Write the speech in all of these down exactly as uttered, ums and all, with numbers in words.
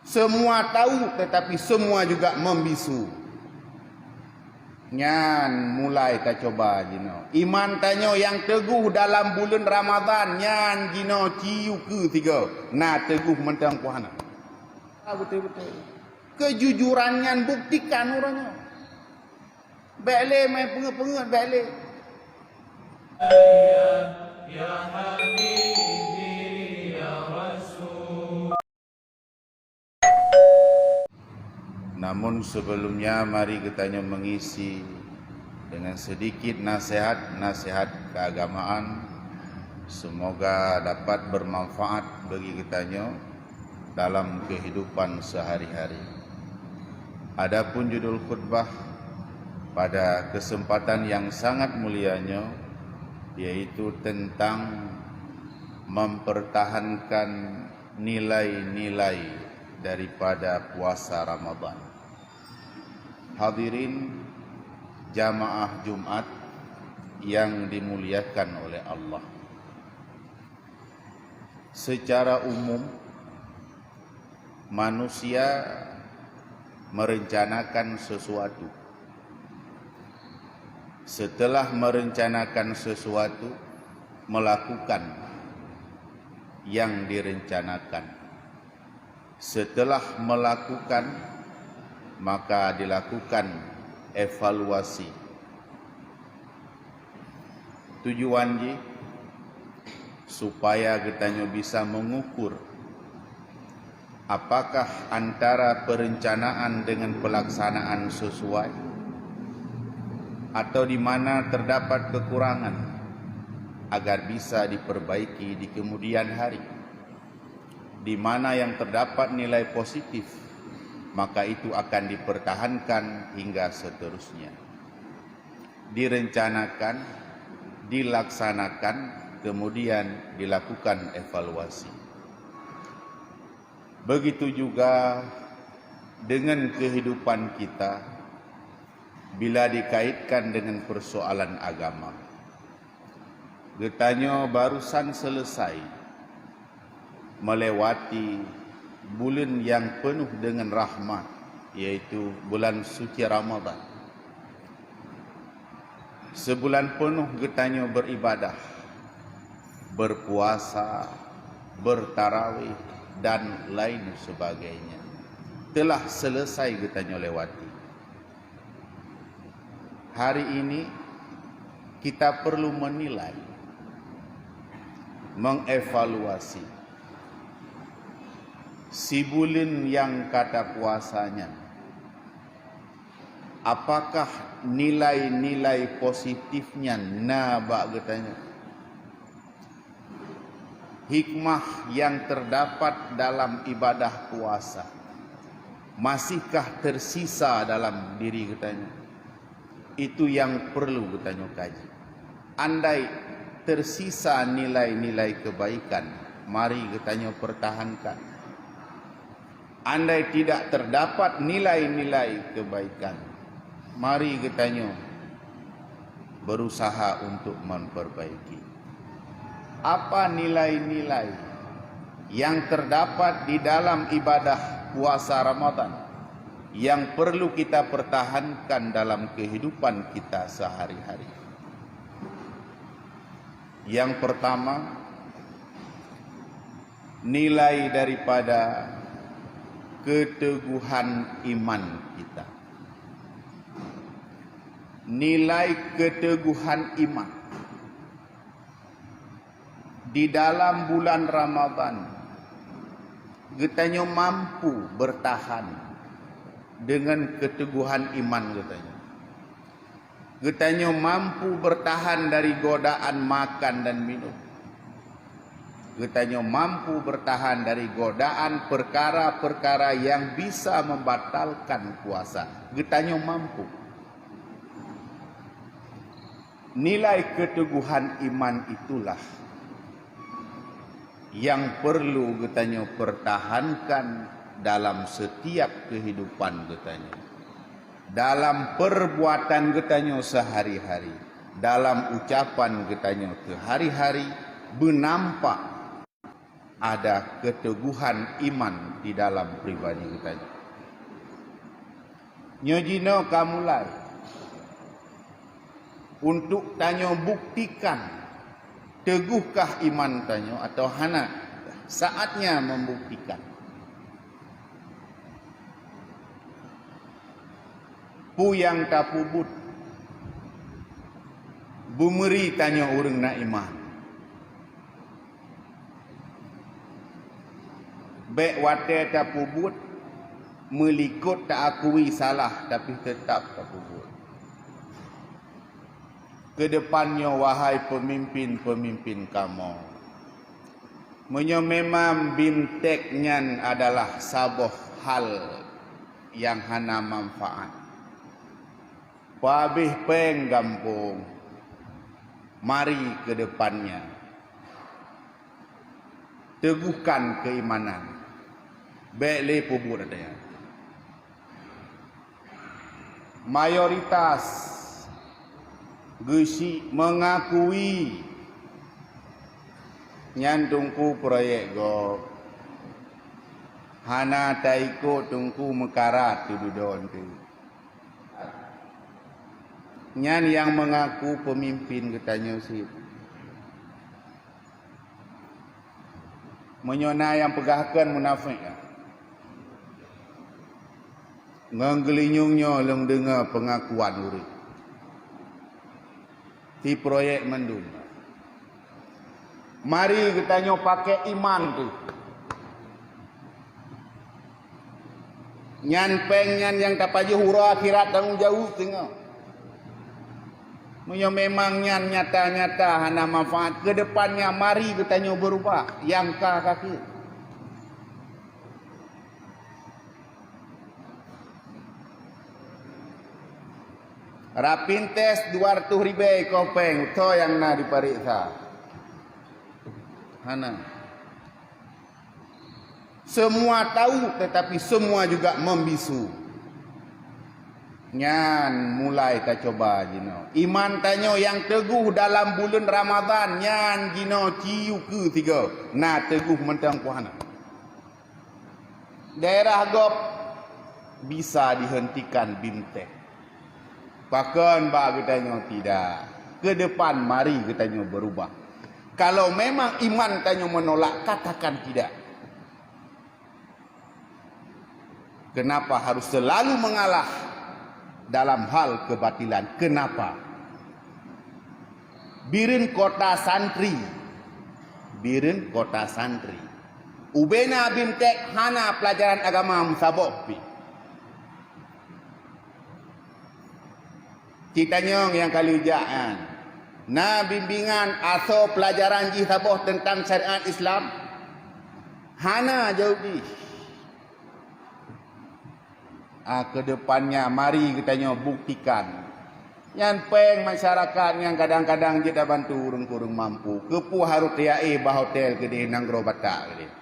Semua tahu, tetapi semua juga membisu. Nyan mulai tacoba jinoe. Iman tanyoe nyang teuguh dalam buleuen Ramadhan, nyan jinoe ciyu keu tiga. Na teuguh mantong puhana. Ah, beutôi-beutôi. Kejujuran nyan buktikan uroe nyoe. Bék lé meupeungeuet-peungeuet, bék lé. Namun sebelumnya, mari geutanyoe mengisi dengan sedikit nasihat-nasihat keagamaan. Semoga dapat bermanfaat bagi geutanyoe dalam kehidupan sehari-hari. Adapun judul khutbah pada kesempatan yang sangat mulia nyoe, yaitu tentang mempertahankan nilai-nilai daripada puasa Ramadan. Hadirin jamaah Jumat yang dimuliakan oleh Allah. Secara umum, manusia merencanakan sesuatu. Setelah merencanakan sesuatu, melakukan yang direncanakan. Setelah melakukan, maka dilakukan evaluasi. Tujuan jih supaya geutanyoe bisa mengukur apakah antara perencanaan dengan pelaksanaan sesuai, atau di mana terdapat kekurangan agar bisa diperbaiki di kemudian hari. Di mana yang terdapat nilai positif, maka itu akan dipertahankan hingga seterusnya. Direncanakan, dilaksanakan, kemudian dilakukan evaluasi. Begitu juga dengan kehidupan kita bila dikaitkan dengan persoalan agama. Geutanyoe barusan selesai melewati buleuen nyang peunoh deungon rahmat, yaitu bulan suci Ramadan. Sibulan peunoh geutanyoe beribadah, berpuasa, bertarawih, dan lain sebagainya. Telah selesai geutanyoe lewati. Hari ini kita perlu menilai, mengevaluasi sibuleuen nyang ka tapuasa nyan. Apakah nilai-nilai positif nyan na bak geutanyoe? Hikmah yang terdapat dalam ibadah puasa masihkah tersisa dalam diri geutanyoe? Itu yang perlu geutanyoe kaji. Andai tersisa nilai-nilai kebaikan, mari geutanyoe pertahankan. Andai tidak terdapat nilai-nilai kebaikan, mari geutanyoe berusaha untuk memperbaiki. Apa nilai-nilai yang terdapat di dalam ibadah puasa Ramadan yang perlu kita pertahankan dalam kehidupan kita sehari-hari? Yang pertama, nilai daripada keteguhan iman kita. Nilai keteguhan iman. Di dalam bulan Ramadan, geutanyoe mampu bertahan dengan keteguhan iman geutanyoe. Geutanyoe mampu bertahan dari godaan makan dan minum. Geutanyoe mampu bertahan dari godaan perkara-perkara yang bisa membatalkan puasa. Geutanyoe mampu. Nilai keteguhan iman itulah yang perlu geutanyoe pertahankan dalam setiap kehidupan geutanyoe. Dalam perbuatan geutanyoe sehari-hari, dalam ucapan geutanyoe sehari-hari, beunampak Ada keteguhan iman di dalam pribadi geutanyoe. Nyoe jinoe ka mulai untuk tanyoe buktikan, teguhkah iman tanyoe atau hana. Saatnya membuktikan. Peue nyang tapeubuet beumeuri tanyoe ureuëng na iman. Bék watée tapeubuet meulikot taakui salah, tapi teutab tapeubuet. Keudepan nyoe, wahai peumimpén-peumimpén kamoe, meunyoe memang BIMTEK nyan adalah saboh hal nyang hana manfaat, peuhabéh péng gampông, mari keudepan nyan teguhkan keuimanan, bék lé peubuet asai nyan. Mayoritas geusyik mengakui nyan teungku proyek gob. Hana taikot teungku meukarat teuh dudoe teuk. Nyan nyang mengaku pemimpin geutanyoe sit. Meunyoe na nyang peugah kheun munafék, ngon geulinyueng nyoe lôn deungoe peungakuan ureuëng si proyek mandum. Mari geutanyoe pakai iman teuh. Nyan péng nyan nyang tapajoh uroe akhirat tanggong jaweueb singoh. Meunyoe memang nyan nyata-nyata hana manfaat, keudepan nyan mari geutanyoe beurubah nyang ka ka keuh. Rapid test dua ratus ribèe ikoh péng, soe nyang na dipareksa? Hana. Semua tahu, tetapi semua juga membisu. Nyan mulai tacoba jinoe. Iman tanyoe nyang teuguh dalam buleuen Ramadhan, nyan jinoe ci yue keue sigoe na teuguh mantong puhana. Daerah gob bisa dihentikan BIMTEK. Pakon bak geutanyoe tidak? Keudepan mari geutanyoe beurubah. Kalau memang iman tanyoe menolak, katakan tidak. Kenapa harus selalu mengalah dalam hal kebatilan? Kenapa? Bireuen kota santri, Bireuen kota santri. Ubena BIMTEK hana pelajaran agama meusaboh pih. Citanyong nyang ka lheueh jak nyan, na bimbingan asoe pelajaran jih saboh teuntang syariat Islam? Hana jaweueb jih. Ah, keudepannya mari geutanyoe buktikan. Nyan péng masyarakat nyang kadang-kadang jeuet tabantu ureuëng kureueng mampu. Keupeue harôh teuyaéh bak hotel keudeh nanggroe Batak keudeh?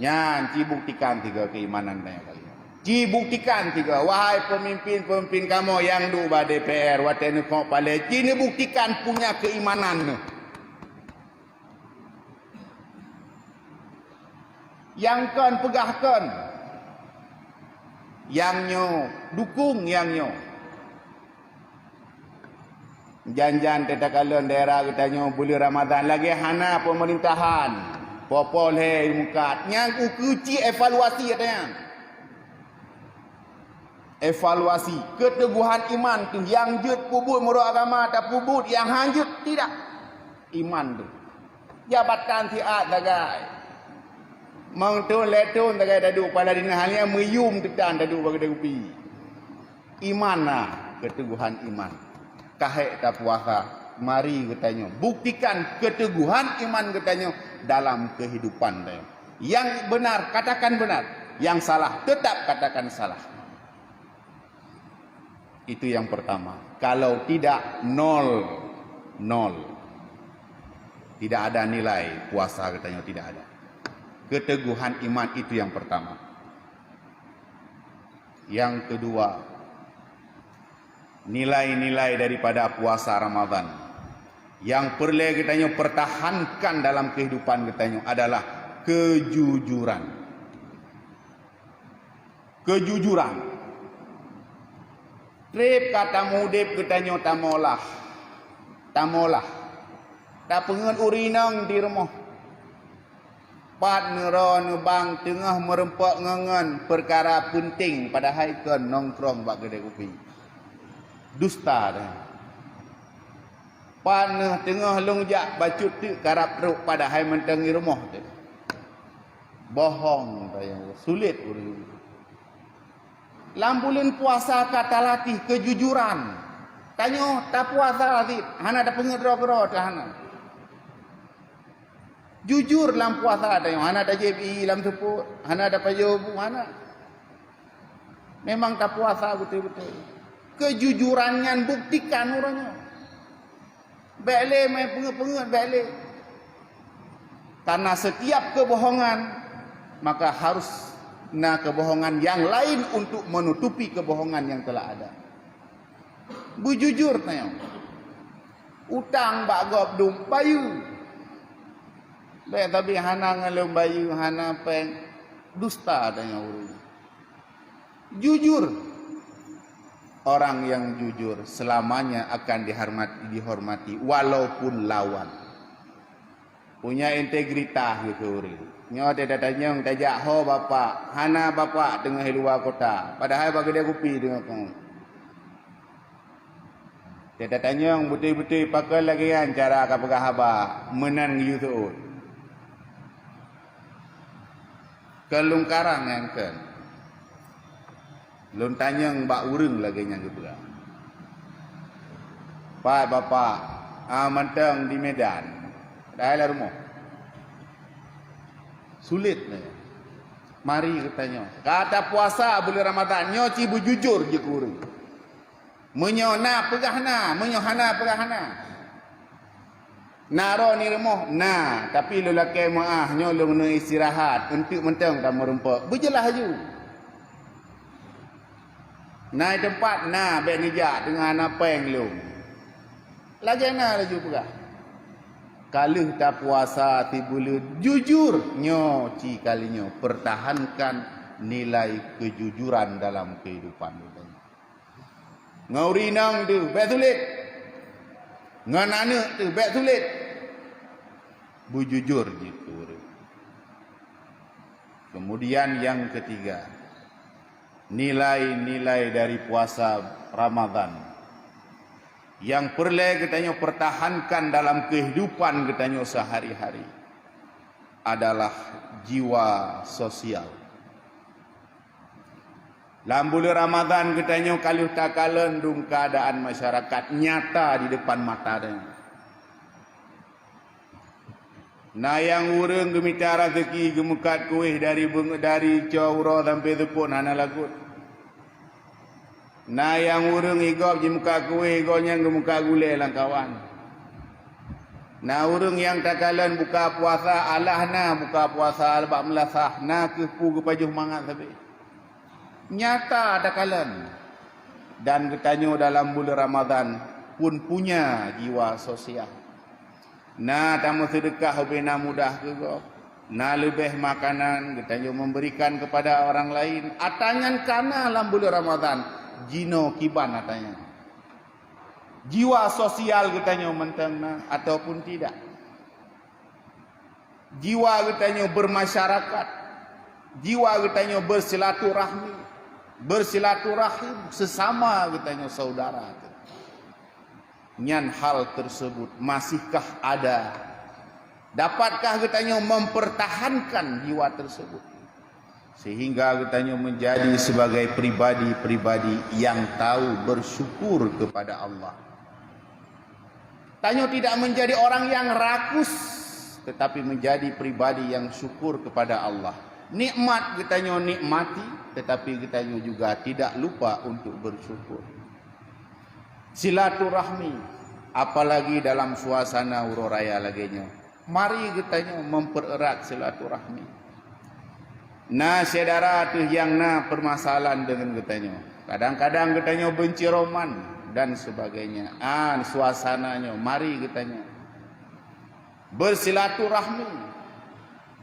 Nyan, ci buktikan tiga keimanan tanyoe kali nyan. Ci buktikan tiga, wahai pemimpin-pemimpin kamoe nyang duek bak D P R, watée neukok palée, ci neubuktikan punya keimanan neuh. Nyang kon peugah kon, nyang nyoe dukung nyang nyoe. Jan-jan teuh takalon daerah geutanyoe buleuen Ramadhan lagée hana peumeurintah, poh-poh lhée mukat. Nyang ukeue ci evaluasi ata nyan. Evaluasi keuteuguhan iman teuh nyang jeuet peubuet meurok agama tapeubuet, nyang han jeuet tidak. Iman teuh. Jabatan siat sagai. Meuthon lhée thon sagai taduek pala dinah, hanya meuyum teutan taduek bak keudée kupi. Iman na, keuteuguhan iman. Ka hék tapuasa, mari geutanyoe buktikan keuteuguhan iman geutanyoe dalam keuhidupan tanyoe. Nyang benar, katakan benar. Nyang salah, tetap katakan salah. Itu yang pertama. Kalau tidak, nol. Nol. Tidak ada nilai puasa geutanyoe, tidak ada. Keuteuguhan iman itu yang pertama. Yang kedua, nilai-nilai daripada puasa Ramadhan. Nyang peureulée geutanyoe pertahankan dalam kehidupan geutanyoe adalah kejujuran. Kejujuran. Treb ka tameudeb geutanyoe tamolah, tamolah, tapeungeut ureuëng inong di rumoh. Pat neuroe neubang teungoh meureumpok ngon-ngon peukara peunteng, padahai kon nongkrong bak keudée kupi. Dusta deh. Pat neuh teungoh lôn jak bacut teuk karab trok, padahai mantong i rumoh teuk. Bohong, tayang sulet ureuëng. Lam buleuen puasa ka talatih kejujuran. Tanyoe tapuasa cit, hana tapeungeut droe keudroe teuh hana. Jujur lam puasa tanyoe, hana tajieb ié lam seupôt, hana tapajoh bu, hana. Memang tapuasa beutôi-beutôi. Kejujuran nyan buktikan uroe nyoe. Bék lé meupeungeut-peungeut, bék lé. Karena setiap kebohongan, maka harus na kebohongan yang lain untuk menutupi kebohongan yang telah ada. Beujujur tanyoe. Utang bak gob dum bayeue. Bék tabi hana ngon lôn bayeue, hana péng. Dusta tanyoe ureuëng. Jujur. Orang yang jujur selamanya akan dihormati, dihormati walaupun lawan. Punya integritas gitu ureuëng. Nyoe teutatanyong tajak ho bapak, hana bapak teungoh di luwa kota, padahai bak keudée kupi teungoh kong. Teutatanyong beutôi-beutôi pakon lagée nyan cara ka peugah haba meunan geuyue seuôt. Kon lôn karang nyan kon. Lôn tanyong bak ureuëng lagée nyan geupeugah. Pat bapak, ah, mantong di Medan. Padahai lam rumoh. Sulet lé. Mari geutanyoe. Ka tapuasa buleuen Ramadhan, nyoe ci beujujur jeuet keu ureuëng. Meunyoe na, peugah na, meunyoe hana, peugah hana. Na droeneuh di rumoh? Na, tapi lôn lakée meuáh, nyoe lôn keuneuk istirahat, eunteuk mantong tameureumpok. Beujeulaih laju. Na di teumpat? Na, bék neujak, teungoh hana péng lôn. Lagée na laju peugah. Ka lheueh tapuasa sibuleuen, jujur, nyoe ci kali nyoe, pertahankan nilai kejujuran dalam kehidupan geutanyoe. Ngon ureuëng inong teuh bék sulet. Ngon aneuëk teuh bék sulet. Beujujur jeuet keu ureuëng. Kemudian yang ketiga, nilai-nilai dari puasa Ramadhan yang peureulée geutanyoe pertahankan dalam kehidupan geutanyoe sehari-hari adalah jiwa sosial. Lam buleuen Ramadhan geutanyoe ka lheueh takalon dum keuadaan masyarakat nyata di depan mata tanyoe. Na nyang ureuëng geumita raseuki geumeukat kueh dari beung-, dari co uroe sampoe seupôt hana lagot. Na nyang ureuëng igob jimeukat kueh, igob nyan geumeukat gulée lam kawan. Na ureuëng nyang takalon buka puasa, alah na buka puasa bak meulasah, na kheueh peue geupajoh mangat sabe. Nyata takalon. Dan geutanyoe dalam buleuen Ramadhan pun punya jiwa sosial. Na tameuseudeukah ubena mudah keu gob, na leubeh makanan geutanyoe memberikan kepada orang lain. Ata nyan ka na lam buleuen Ramadhan, jinoe kiban ata nyan. Jiwa sosial geutanyoe mantong na ataupun tidak. Jiwa geutanyoe bermasyarakat, jiwa geutanyoe bersilaturahmi, bersilaturahim sesama geutanyoe saudara. Nyan hal tersebut masihkah ada? Dapatkah geutanyoe mempertahankan jiwa tersebut? Sehingga geutanyoe menjadi sebagai pribadi-pribadi yang tahu bersyukur kepada Allah. Tanyoe tidak menjadi orang yang rakus, tetapi menjadi pribadi yang syukur kepada Allah. Nikmat geutanyoe nikmati, tetapi geutanyoe juga tidak lupa untuk bersyukur. Silaturahmi, apalagi dalam suasana uroe raya lagée nyoe. Mari geutanyoe mempererat silaturahmi. Na syedara teuh nyang na permasalahan deungon geutanyoe. Kadang-kadang geutanyoe benci roman dan sebagainya. An suasana nyoe, mari geutanyoe Bersilaturahmi,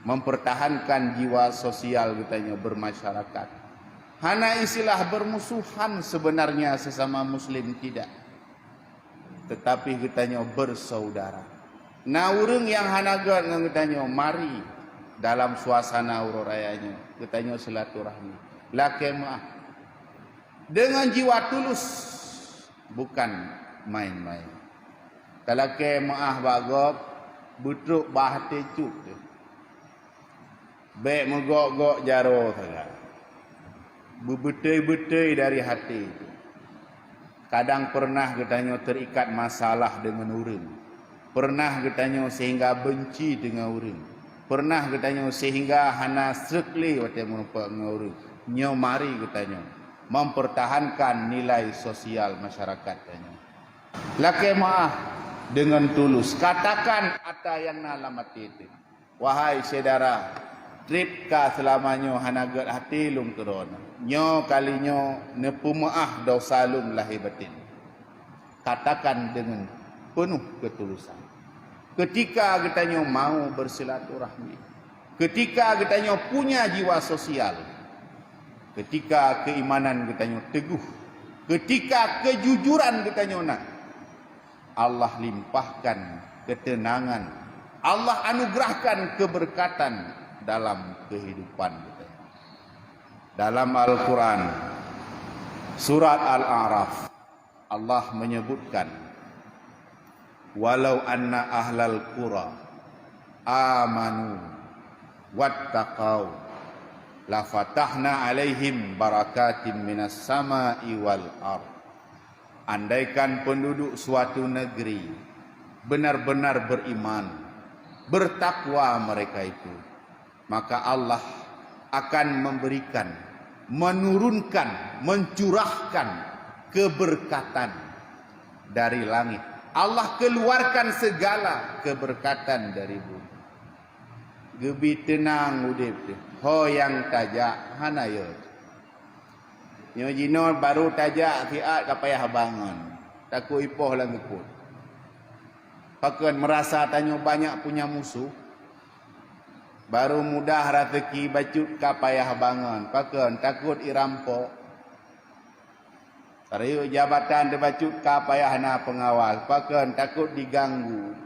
mempertahankan jiwa sosial geutanyoe bermasyarakat. Hana istilah bermusuhan sebenarnya sesama muslim, tidak. Tetapi geutanyoe bersaudara. Na ureuëng nyang hana gét ngon geutanyoe, mari dalam suasana uroe raya nyoe geutanyoe silaturahmi. Lakée meuáh. Dengan jiwa tulus, bukan main-main. Talakée meuáh bak gob, beutrok bak até cut teuh. Bék meugok-gok jaroe sagai. Beubeutôi-beutôi dari até teuh. Kadang pernah geutanyoe terikat masalah deungon ureuëng. Pernah geutanyoe sehingga benci deungon ureuëng. Pernah geutanyoe sehingga hana srek lé watée meurumpok ngon ureuëng. Nyoe mari geutanyoe mempertahankan nilai sosial masyarakat tanyoe. Lakée meuáh deungon tulus. Katakan ata nyang na lam até teuh, "Wahai syedara, treb ka seulama nyoe hana gét até lôn keudroe. Nyoe kali nyoe neupeumeuáh desya lôn lahé batén." Katakan deungon peunoh keutulusan. Ketika geutanyoe mau bersilaturahmi, ketika geutanyoe punya jiwa sosial, ketika keimanan geutanyoe teuguh, ketika keujujuran geutanyoe na, Allah limpahkan keuteunangan, Allah anugerahkan keubeurkatan dalam keuhidupan geutanyoe. Dalam Al-Quran, surat Al-A'raf, Allah menyebutkan, "Walau anna ahlal qura amanu wattaqau lafatahna alaihim barakatim minas sama'i wal ard." Andaikan penduduk suatu negeri benar-benar beriman, bertakwa mereka itu, maka Allah akan memberikan, menurunkan, mencurahkan keberkatan dari langit. Allah keluarkan segala keberkatan dari bumi. Geubi teunang udeb teuh. Ho nyang tajak hana yot. Nyoe jinoe baru tajak siat ka payah bangon. Takot ipoh lam geupot. Pakon meurasa tanyoe banyak punya musoh? Baru mudah raseuki bacut ka payah bangon. Pakon takot irampok? Rayeuk jabatan teubacut ka payah na pengawas. Pakon takot diganggu?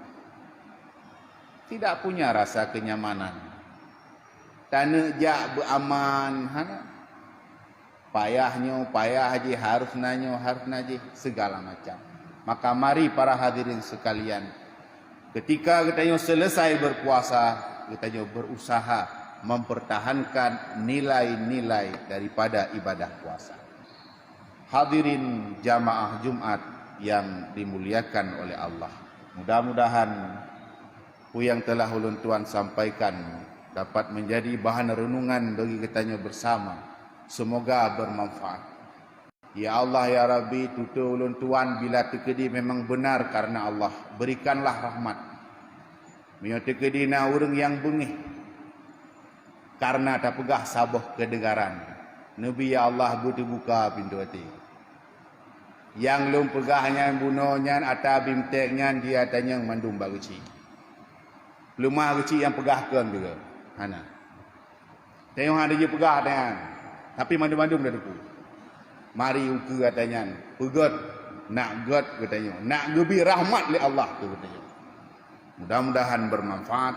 Tidak punya rasa kenyamanan. Taneuk jak beuaman hana. Payah nyoe, payah jih, harus na nyoe, harus na jih, segala macam. Maka mari para hadirin sekalian, ketika geutanyoe selesai berpuasa, geutanyoe berusaha mempertahankan nilai-nilai daripada ibadah puasa. Hadirin jamaah Jumat yang dimuliakan oleh Allah, mudah-mudahan peue nyang telah ulôn tuan sampaikan dapat menjadi bahan renungan bagi geutanyoe bersama. Semoga bermanfaat. Ya Allah, ya Rabbi, tutoe ulôn tuan bila teukeudi memang benar karena Allah, berikanlah rahmat. Meunyoe teukeudi na ureuëng nyang beungéh karena tapeugah saboh keudeugaran, neubi ya Allah beuteubuka pintoe até. Nyang lôn peugah nyan bunoe nyan ata bimtek nyan di atanyong mandum bak geuchik. Leumah geuchik nyang peugah kon juga. Hana. Tanyoe hana jipeugah nyan. Tapi mandum-mandum na teupeue. Mari ukeue ata nyan. Peugét, nak gét geutanyoe. Nak geubi rahmat lé Allah keu geutanyoe. Mudah-mudahan bermanfaat.